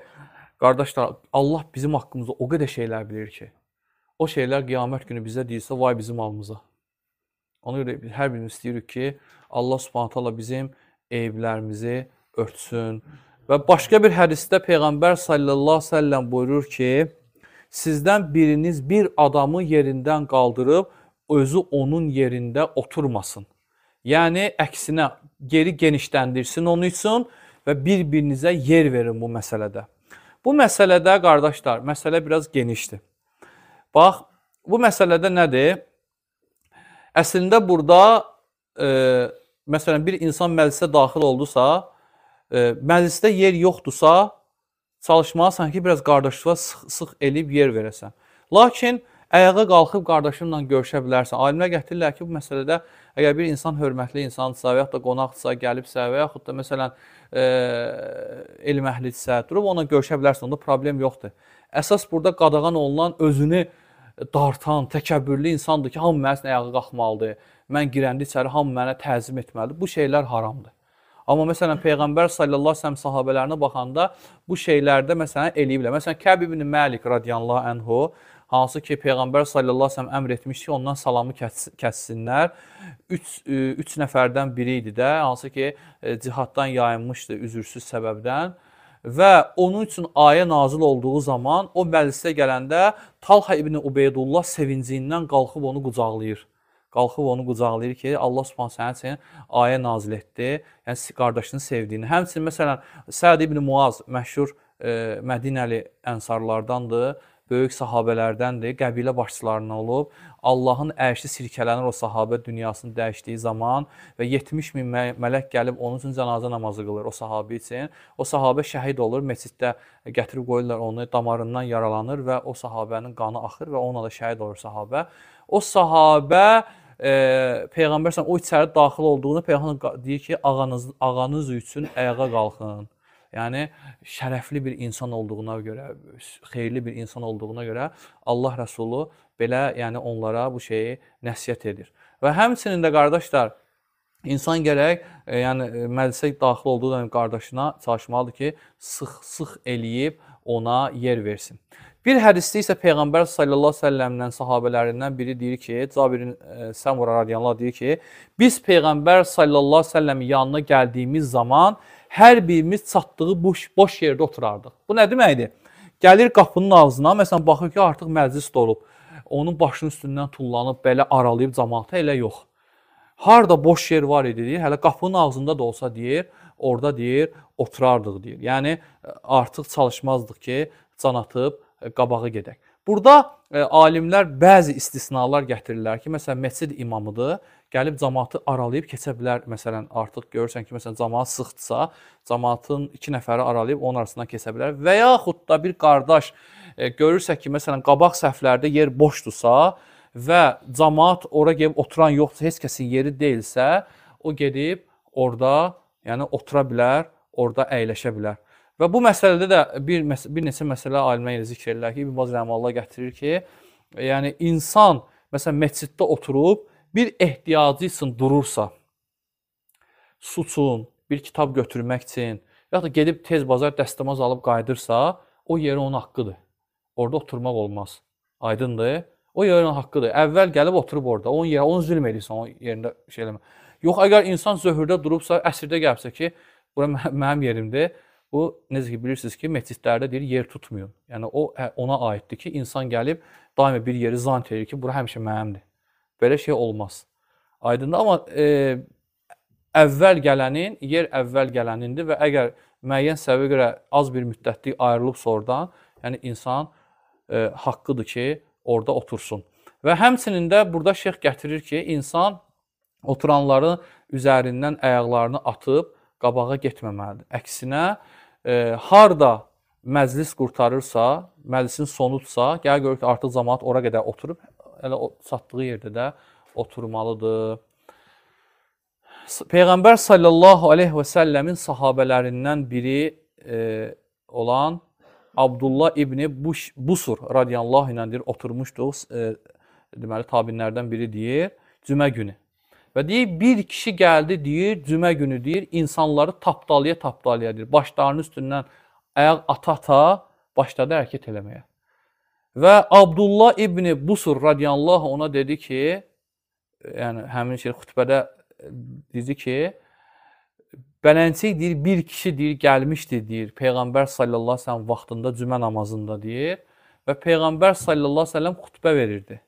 Speaker 2: qardaşlar, Allah bizim haqqımızda o qədər şeylər bilir ki, o şeylər qiyamət günü bizə deyilsə, vay bizim alımıza. Ona görə hər birimiz istəyirik ki, Allah Subhanahu taala bizim eyblərimizi örtsün. Və başqa bir hədisdə Peyğəmbər sallallahu əleyhi və səlləm buyurur ki, sizdən biriniz bir adamı yerindən qaldırıb, özü onun yerində oturmasın. Yəni, əksinə geri genişləndirsin onun üçün və bir-birinizə yer verin bu məsələdə. Bu məsələdə, qardaşlar, məsələ biraz genişdir. Bax, bu məsələdə nədir? Əslində burada, məsələn, bir insan məclisə daxil oldusa, məclisdə yer yoxdursa, çalışmalısan ki, biraz qardaşlığa sıx eləyib yer verəsən. Lakin ayağa qalxıb qardaşınla görüşə bilərsən. Alimlər gətirirlər ki, bu məsələdə əgər bir insan hörmətli insandırsa və yaxud da qonaqdırsa, gəlibsə və yaxud da məsələn elm əhlidirsə, durub onunla görüşə bilərsən, onda problem yoxdur. Əsas burada qadağan olunan özünü dartan, təkəbbürlü insandır ki, hamı mənim ayağa qalxmalıdır. Mən girəndə içəri hamı mənə təzim etməlidir. Bu şeylər haramdır. Amma məsələn Peyğəmbər sallallahu əleyhi və səlləm sahabələrinə baxanda bu şeylərdə məsələn eləyiblər. Məsələn Kəb ibn Məlik radiyallahu anhu, hansı ki Peyğəmbər sallallahu əleyhi və səlləm əmr etmişdi ki, ondan salamı kəssinlər. 3 nəfərdən biri idi də, hansı ki cihaddan yayınmışdı üzürsüz səbəbdən. Və onun üçün ayə nazil olduğu zaman o məclisə gələndə Talha ibn Ubeydullah sevincindən qalxıb onu qucaqlayır. Qalxıb onu qucaqlayır ki, Allah Subhanahu sənin üçün ayə nazil etdi. Yəni qardaşını sevdiyini. Həmçinin məsələn Səd ibn Muaz məşhur Mədinəli ənsarlardandır, böyük sahabələrdəndir, qəbilə başçılarından olub. Allahın ərşi sirkələnir o sahabə dünyasını dəyişdiyi zaman və 70 min mələk gəlib onun üçün cənazə namazı qılır o sahabə üçün. O sahabə şəhid olur, məsciddə gətirib qoyurlar onu, damarından yaralanır və o sahabənin qanı axır və onunla da şəhid olur sahabə. O sahabə Peyğəmbər o içəri daxil olduğunu Peyğəmbər deyir ki, ağanız üçün ayağa qalxın. Yəni şərəfli bir insan olduğuna görə, xeyirli bir insan olduğuna görə Allah Rəsulu belə, yəni onlara bu şeyi nəsihət edir. Və həmçinin də qardaşlar, insan gərək, yəni məclisə daxil olduğu zaman qardaşına çalışmalıdır ki, sıx-sıx eləyib ona yer versin. Bir hədisdə isə Peyğəmbər sallallahu əleyhi və səlləmdən sahabələrindən biri deyir ki, Cabirin Səmura radiyallahu deyir ki, biz Peyğəmbər sallallahu əleyhi və səlləmin yanına gəldiyimiz zaman hər birimiz çatdığı boş yerdə oturardıq. Bu nə deməkdir? Gəlir qapının ağzına, məsələn, baxır ki, artıq məclis dolub. Onun başının üstündən tullanıb, belə aralayıb camaata, elə yox. Harda boş yer var idi, deyir, hələ qapının ağzında da olsa deyir, orada deyir, oturardıq deyir. Yəni, artıq çalışmazdıq ki, can atıb qabağa gedək. Burada alimlər bəzi istisnalar gətirirlər ki, məsələn, məscid imamıdır, gəlib camaatı aralayıb keçə bilər. Məsələn, artıq görürsən ki, məsələn, camaat sıxdırsa, camaatın 2 nəfəri aralayıb onun arasından keçə bilər. Və yaxud da bir qardaş görürsə ki, məsələn, qabaq səhvlərdə yer boşdursa və camaat ora gedib oturan yoxdursa, heç kəsin yeri deyilsə, o gedib orada, yəni otura bilər, orada əyləşə bilər. Və bu məsələdə də bir neçə məsələ alimlər yenə zikr edirlər ki, İbn Baz rəhməhullah gətirir ki, yəni insan məsələn məsciddə oturub bir ehtiyacı üçün durursa, su üçün, bir kitab götürmək üçün, ya da gedib tez bazar dəstəmaz alıb qayıdırsa, o yeri onun haqqıdır. Orada oturmaq olmaz. Aydındır? O yer onun haqqıdır. Əvvəl gəlib oturub orada, onun yerə, onu zülm edirsən, onun yerində şey eləmə. Yox, əgər insan zöhrdə durubsa, əsrdə gəlibsə ki, bura mənim yerimdir. Bu, necə ki, bilirsiniz ki, məscidlərdə deyir, yer tutmuyor. Yəni, o ona aiddir ki, insan gəlib daima bir yeri zan edir ki, bura həmişə mənimdir. Belə şey olmaz. Aydındır, amma əvvəl gələnin, yer əvvəl gələnindir və əgər müəyyən səbəbə görə az bir müddətlik ayrılıb sonradan, yəni insan haqqıdır ki, orada otursun. Və həmçinin də burada şeyx gətirir ki, insan oturanların üzərindən ayaqlarını atıb qabağa getməməlidir. Əksinə, harda məclis qurtarırsa, məclisin sonudsa, gəl görür ki, artıq camaat ora qədər oturub, elə çatdığı yerdə də oturmalıdır. Peyğəmbər sallallahu aleyhi və səlləmin sahabələrindən biri olan Abdullah ibni Busur radiyallahu ilə deyir, oturmuşduq, deməli, tabinlərdən biri deyir, cümə günü. Və deyir, bir kişi gəldi, deyir, cümə günü deyir, insanları tapdalaya-tapdalaya deyir, başlarının üstündən ayaq ata-ata başladı hərəkət eləməyə. Və Abdullah ibni Busur radiyallahu ona dedi ki, yəni həmin şey xütbədə dedi ki, bələnçik deyir, bir kişi deyir, gəlmişdi deyir, Peyğəmbər sallallahu əleyhi və səlləm vaxtında cümə namazında deyir və Peyğəmbər sallallahu əleyhi və səlləm xütbə verirdi.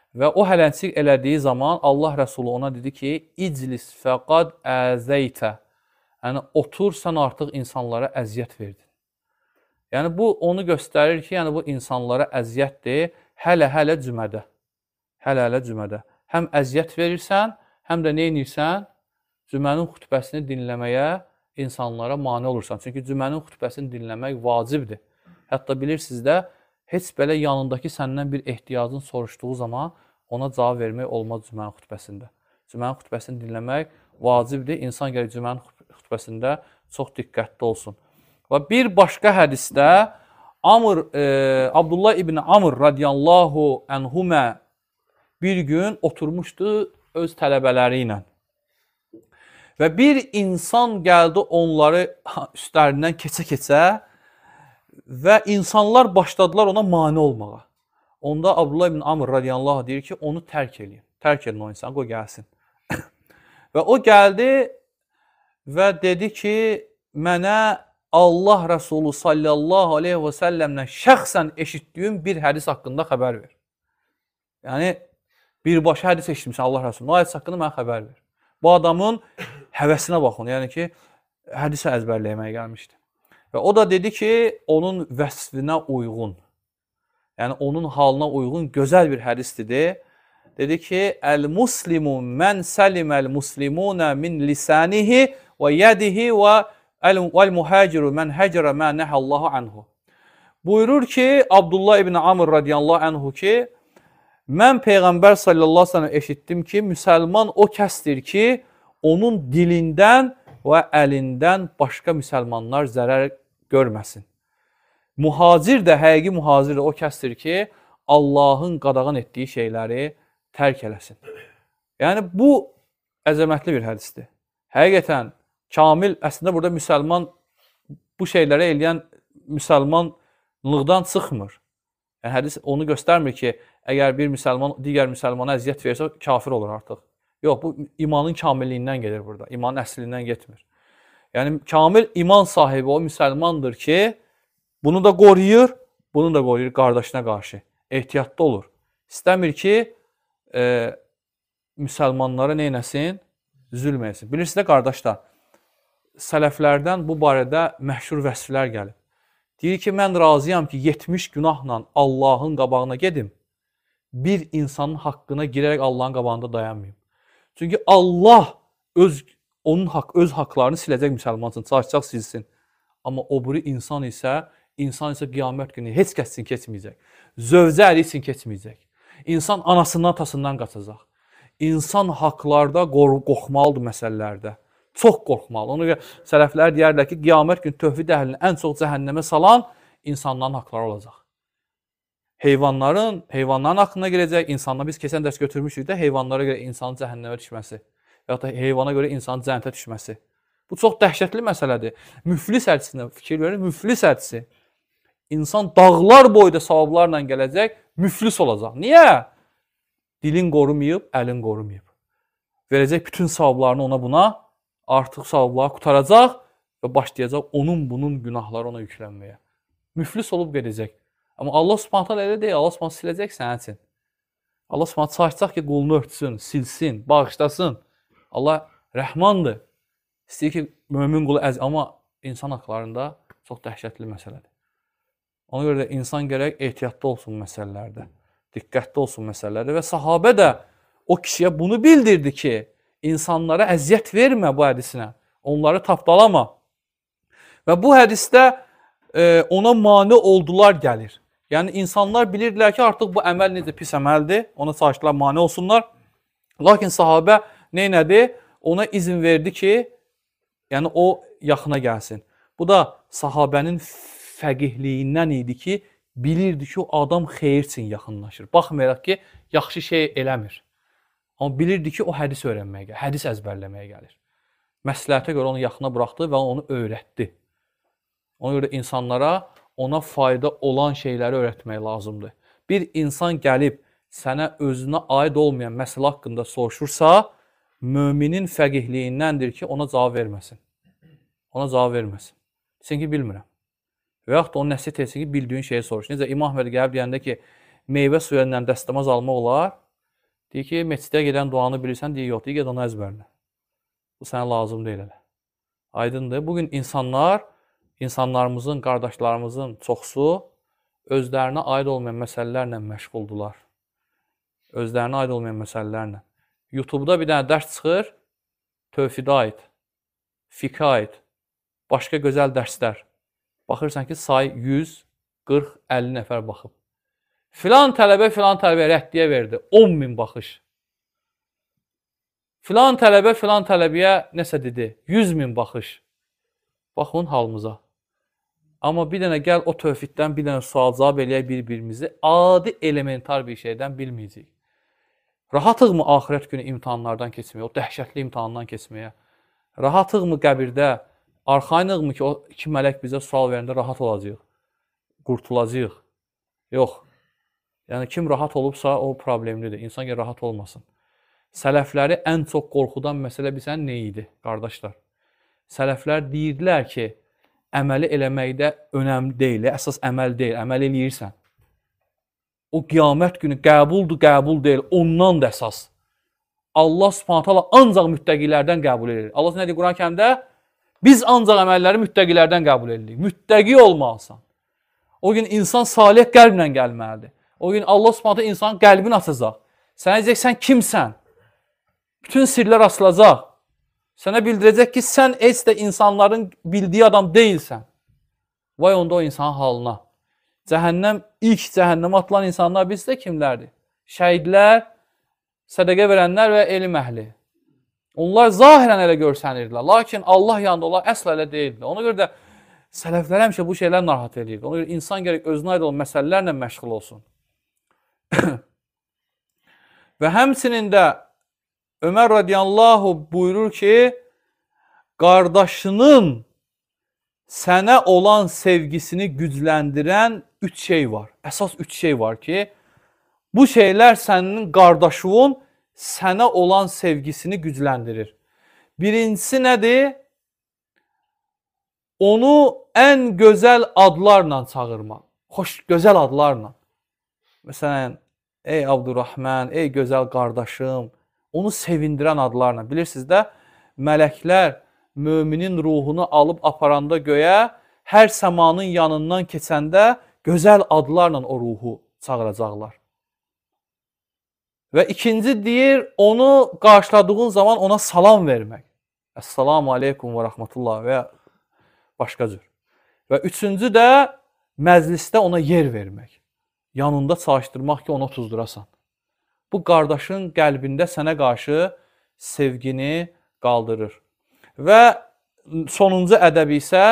Speaker 2: Və o hələnçik elədiyi zaman Allah Rəsulu ona dedi ki, İclis fəqad əzəytə. Yəni, otur, sən artıq insanlara əziyyət verdin. Yəni, bu onu göstərir ki, yəni, bu insanlara əziyyətdir hələ-hələ cümədə. Hələ-hələ cümədə. Həm əziyyət verirsən, həm də nə edirsən? Cümənin xütbəsini dinləməyə insanlara mane olursan. Çünki cümənin xütbəsini dinləmək vacibdir. Hətta bilirsiniz də, heç belə yanındakı səndən bir ehtiyacın soruşduğu zaman ona cavab vermək olmaz cümənin xütbəsində. Cümənin xütbəsini dinləmək vacibdir. İnsan gərək cümənin xütbəsində çox diqqətli olsun. Və bir başqa hədisdə Abdullah ibn Amr radiyallahu anhumə bir gün oturmuşdu öz tələbələri ilə. Və bir insan gəldi onları üstlərindən keçə-keçə və insanlar başladılar ona mane olmağa. Onda Abdullah ibn Amr radiyallahu anh deyir ki, onu tərk eləyin. Tərk edin o insanı, qoy gəlsin. Və o gəldi və dedi ki, mənə Allah Rəsulu sallallahu aleyhi və səlləmdən şəxsən eşitdiyim bir hədis haqqında xəbər ver. Yəni, birbaşa hədis eşitmişsən Allah Rəsulunun, o hədis haqqında mənə xəbər ver. Bu adamın həvəsinə baxın, yəni ki, hədisə əzbərləməyə gəlmişdi. Və o da dedi ki, onun vəsfinə uyğun, yəni onun halına uyğun gözəl bir hədis dedi. Dedi ki, Əl-muslimu mən səliməl muslimunə min lisanihi və yədihi və vəl-muhaciru mən həcərə mə nəhəllahu anhu. Buyurur ki, Abdullah ibn Amr radiyallahu anhu ki, mən Peyğəmbər sallallahu aleyhi ve sellem eşitdim ki, müsəlman o kəsdir ki, onun dilindən və əlindən başqa müsəlmanlar zərər görməsin. Mühacir də, həqiqi mühacir də o kəsdir ki, Allahın qadağan etdiyi şeyləri tərk eləsin. Yəni, bu əzəmətli bir hədisdir. Həqiqətən, kamil, əslində burada müsəlman bu şeylərə eləyən müsəlmanlıqdan çıxmır. Yəni, hədis onu göstərmir ki, əgər bir müsəlman digər müsəlmana əziyyət versə, kafir olur artıq. Yox, bu imanın kamilliyindən gedir burada, imanın əslindən getmir. Yəni, kamil iman sahibi o müsəlmandır ki, bunu da qoruyur, bunu da qoruyur qardaşına qarşı. Ehtiyatlı olur. İstəmir ki, müsəlmanlara nə eləsin? Zülm etsin. Bilirsiniz də qardaşlar, sələflərdən bu barədə məşhur vəsflər gəlib. Deyir ki, mən razıyam ki, 70 günahla Allahın qabağına gedim, bir insanın haqqına girərək Allahın qabağında dayanmayım. Çünki Allah öz haqlarını siləcək müsəlman üçün, çalışacaq silsin. Amma o biri insan isə qiyamət günü heç kəs üçün keçməyəcək. Zövcə əli üçün keçməyəcək. İnsan anasından, atasından qaçacaq. İnsan haqlarda qorxmalıdır məsələlərdə. Çox qorxmalı. Ona görə sələflər deyərlər ki, qiyamət günü tövhid əhlini ən çox cəhənnəmə salan insanların haqları olacaq. Heyvanların haqqına girəcək, insanlar, biz keçən dərs götürmüşük də, heyvanlara görə insanın cəhənnəmə düşməsi və ya da heyvana görə insanın cənnətə düşməsi. Bu çox dəhşətli məsələdir. Müflis hədisinə fikir verin, müflis hədisi. İnsan dağlar boyda savablarla gələcək, müflis olacaq. Niyə? Dilin qorumayıb, əlin qorumayıb. Verəcək bütün savablarını ona buna, artıq savabları qurtaracaq və başlayacaq onun bunun günahları ona yüklənməyə. Müflis olub gedəcək. Amma Allah Subhanahu taala elə deyil, Allah Subhanahu siləcək sənin üçün. Allah Subhanahu çalışacaq ki, qulunu örtsün, silsin, bağışlasın. Allah rəhmandır. İstəyir ki, mömin qulu amma insan haqlarında çox dəhşətli məsələdir. Ona görə də insan gərək ehtiyatlı olsun məsələlərdə, diqqətli olsun məsələlərdə və sahabə də o kişiyə bunu bildirdi ki, insanlara əziyyət vermə bu hədisinə, onları tapdalama. Və bu hədisdə ona mane oldular gəlir. Yəni, insanlar bilirdilər ki, artıq bu əməl necə pis əməldir, ona çalışdılar, mane olsunlar. Lakin sahabə nə elədi? Ona izin verdi ki, yəni o yaxına gəlsin. Bu da sahabənin fəqihliyindən idi ki, bilirdi ki, o adam xeyir üçün yaxınlaşır. Baxmayaraq ki, yaxşı şey eləmir. Amma bilirdi ki, o hədis öyrənməyə gəlir, hədis əzbərləməyə gəlir. Məsləhətə görə onu yaxına buraxdı və onu öyrətdi. Ona görə insanlara ona fayda olan şeyləri öyrətmək lazımdır. Bir insan gəlib sənə özünə aid olmayan məsələ haqqında soruşursa, müminin fəqihliyindəndir ki, ona cavab verməsin. Ona cavab verməsin. Desin ki, bilmirəm. Və yaxud da onu nəsihət etsin ki, bildiyin şeyi soruş. Necə İmam Əhməd gəlib deyəndə ki, meyvə suyu ilə dəstəmaz almaq olar. Deyir ki, məscidə gedən duanı bilirsən, deyir, yox, deyir, ged onu əzbərlə. Bu sənə lazım deyil elə. Aydındır. Bugün insanlarımızın, qardaşlarımızın çoxsu özlərinə aid olmayan məsələlərlə məşğuldular. Özlərinə aid olmayan məsələlərlə. YouTube-da bir dənə dərs çıxır, tövhidə aid, fiqhə aid, başqa gözəl dərslər. Baxırsan ki, say 100, 40, 50 nəfər baxıb. Filan tələbə filan tələbəyə rəddiyə verdi, 10 min baxış. Filan tələbə filan tələbəyə nəsə dedi, 100 min baxış. Baxın halımıza. Amma bir dənə gəl o tövhiddən bir dənə sual-cavab eləyək bir-birimizi, adi elementar bir şeydən bilməyəcəyik. Rahatıq mı axirət günü imtahanlardan keçməyə, o dəhşətli imtahandan keçməyə? Rahatıq mı qəbirdə? Arxayınıq mı ki, o iki mələk bizə sual verəndə rahat olacağıq, qurtulacağıq? Yox. Yəni, kim rahat olubsa, o problemlidir. İnsan ki, rahat olmasın. Sələfləri ən çox qorxudan məsələ bilsən nə idi, qardaşlar? Sələflər deyirdilər ki, əməli eləməkdə önəmli deyil, əsas əməl deyil, əməl eləyirsən. O qiyamət günü qəbuldur, qəbul deyil, ondan da əsas. Allah Subhanahu taala ancaq müttəqilərdən qəbul edir. Allah nə deyir Quran-ı Kərimdə? Biz ancaq əməlləri müttəqilərdən qəbul edirik. Müttəqi olmalısan. O gün insan salih qəlblə gəlməlidir. O gün Allah Subhanahu taala insanın qəlbini açacaq. Sənə deyəcək, sən kimsən? Bütün sirlər açılacaq. Sənə bildirəcək ki, sən heç də insanların bildiyi adam deyilsən. Vay onda o insanın halına. Cəhənnəm, ilk cəhənnəmə atılan insanlar bizdə kimlərdir? Şəhidlər, sədəqə verənlər və elm əhli. Onlar zahirən elə görsənirdilər. Lakin Allah yanında onlar əsla elə deyildilər. Ona görə də sələflər həmişə bu şeylər narahat edirdi. Ona görə insan gərək özünə aid olan məsələlərlə məşğul olsun. Və həmçinin də Ömər radiyallahu buyurur ki, qardaşının sənə olan sevgisini gücləndirən 3 şey var. Əsas 3 şey var ki, bu şeylər sənin qardaşının sənə olan sevgisini gücləndirir. Birincisi nədir? Onu ən gözəl adlarla çağırmaq. Xoş, gözəl adlarla. Məsələn, ey Abdurrahman, ey gözəl qardaşım. Onu sevindirən adlarla. Bilirsiniz də, mələklər müminin ruhunu alıb aparanda göyə, hər səmanın yanından keçəndə gözəl adlarla o ruhu çağıracaqlar. Və ikinci deyir, onu qarşıladığın zaman ona salam vermək. Əssalamu aleykum və rəhmətullah və ya başqa cür. Və üçüncü də məclisdə ona yer vermək. Yanında çalışdırmaq ki, onu otuzdurasan. Bu, qardaşın qəlbində sənə qarşı sevgini qaldırır. Və sonuncu ədəb isə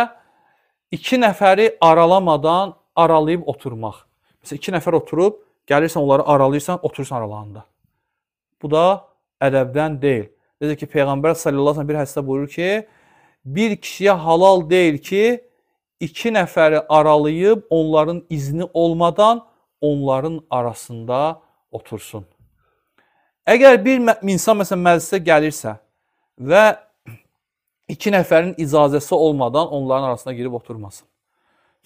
Speaker 2: iki nəfəri aralamadan aralayıb oturmaq. Məsələn, iki nəfər oturub, gəlirsən onları aralayırsan, oturursan aralarında. Bu da ədəbdən deyil. Necə ki, Peyğəmbər sallallahu əleyhi və səlləm bir hədisdə buyurur ki, bir kişiyə halal deyil ki, iki nəfəri aralayıb onların izni olmadan onların arasında otursun. Əgər bir insan məsələn məclisə gəlirsə və iki nəfərin icazəsi olmadan onların arasına girib oturmasın.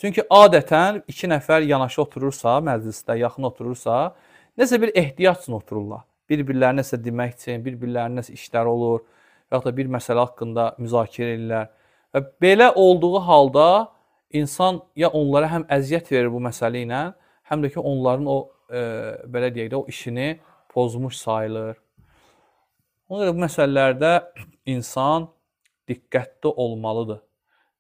Speaker 2: Çünki adətən iki nəfər yanaşı oturursa, məclisdə yaxın oturursa, nəsə bir ehtiyac üçün otururlar. Bir-birlərinə nəsə demək üçün, bir-birlərinə nəsə işləri olur və yaxud da bir məsələ haqqında müzakirə edirlər. Və belə olduğu halda insan ya onlara həm əziyyət verir bu məsələ ilə, həm də ki onların o belə deyək də o işini pozmuş sayılır. Ona görə bu məsələlərdə insan diqqətli olmalıdır.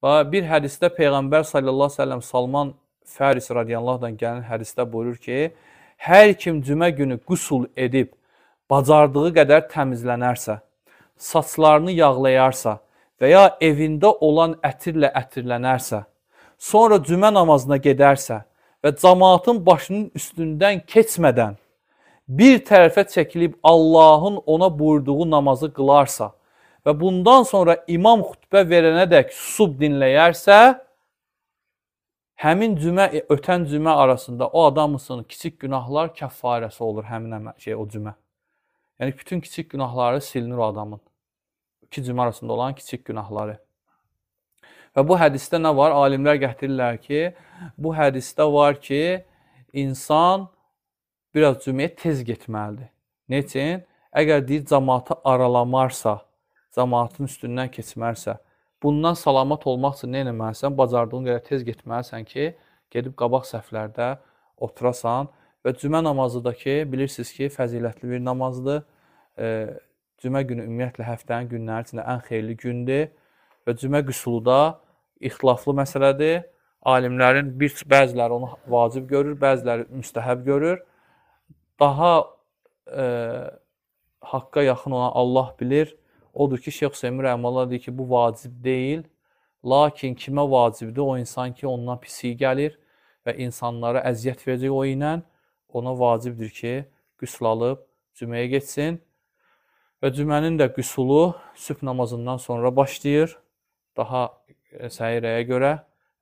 Speaker 2: Və bir hədisdə Peyğəmbər sallallahu əleyhi və səlləm Salman Fərisi radiyallahu anhdan gələn hədisdə buyurur ki, hər kim cümə günü qüsul edib bacardığı qədər təmizlənərsə, saçlarını yağlayarsa və ya evində olan ətirlə ətirlənərsə, sonra cümə namazına gedərsə və cəmaatın başının üstündən keçmədən bir tərəfə çəkilib Allahın ona buyurduğu namazı qılarsa və bundan sonra imam xütbə verənədək susub dinləyərsə, həmin cümə, ötən cümə arasında o adamın kiçik günahlar kəffarəsi olur həmin şey, o cümə. Yəni bütün kiçik günahları silinir o adamın. İki cümə arasında olan kiçik günahları. Və bu hədisdə nə var? Alimlər gətirirlər ki, bu hədisdə var ki, insan biraz cüməyə tez getməlidir. Neçin? Əgər deyir, cəmaatı aralamarsa, cəmaatın üstündən keçmərsə, bundan salamat olmaq üçün nə etməlisən? Bacardığın qədər tez getməlisən ki, gedib qabaq səhvlərdə oturasan. Və cümə namazı da ki, bilirsiniz ki, fəzilətli bir namazdır. Cümə günü ümumiyyətlə həftənin günləri içində ən xeyirli gündür. Və cümə qüsulu da ixtilaflı məsələdir. Alimlərin bəziləri onu vacib görür, bəziləri müstəhəb görür. Daha haqqa yaxın olan Allah bilir. Odur ki, Şeyx Hüseymin rəhməhullah deyir ki, bu vacib deyil. Lakin kimə vacibdir? O insan ki, ondan pis iyi gəlir və insanlara əziyyət verəcək o ilə, ona vacibdir ki, qüsl alıb cüməyə getsin. Və cümənin də qüsulu sübh namazından sonra başlayır, daha səhirəyə görə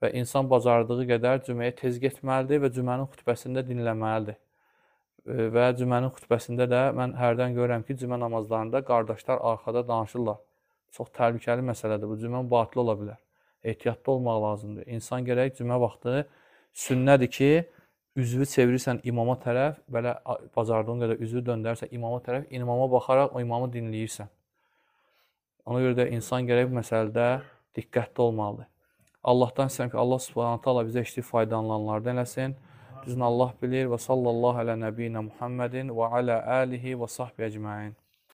Speaker 2: və insan bacardığı qədər cüməyə tez getməlidir və cümənin xütbəsini də dinləməlidir. Və cümənin xütbəsində də mən hərdən görürəm ki, cümə namazlarında qardaşlar arxada danışırlar. Çox təhlükəli məsələdir bu, cümə batil ola bilər. Ehtiyatlı olmaq lazımdır. İnsan gərək cümə vaxtı sünnədir ki, üzvü çevirirsən imama tərəf, belə bacardığın qədər üzvü döndərsən imama tərəf, imama baxaraq o imamı dinləyirsən. Ona görə də insan gərək bu məsələdə diqqətli olmalıdır. Allahdan istəyirəm ki, Allah Subhanahu taala bizə eşidib faydalananlardan eləsin. Düzünü Allah bilir və sallallahu alə nəbiyinə Muhammedin və alə alihi və sahbihi ecmain.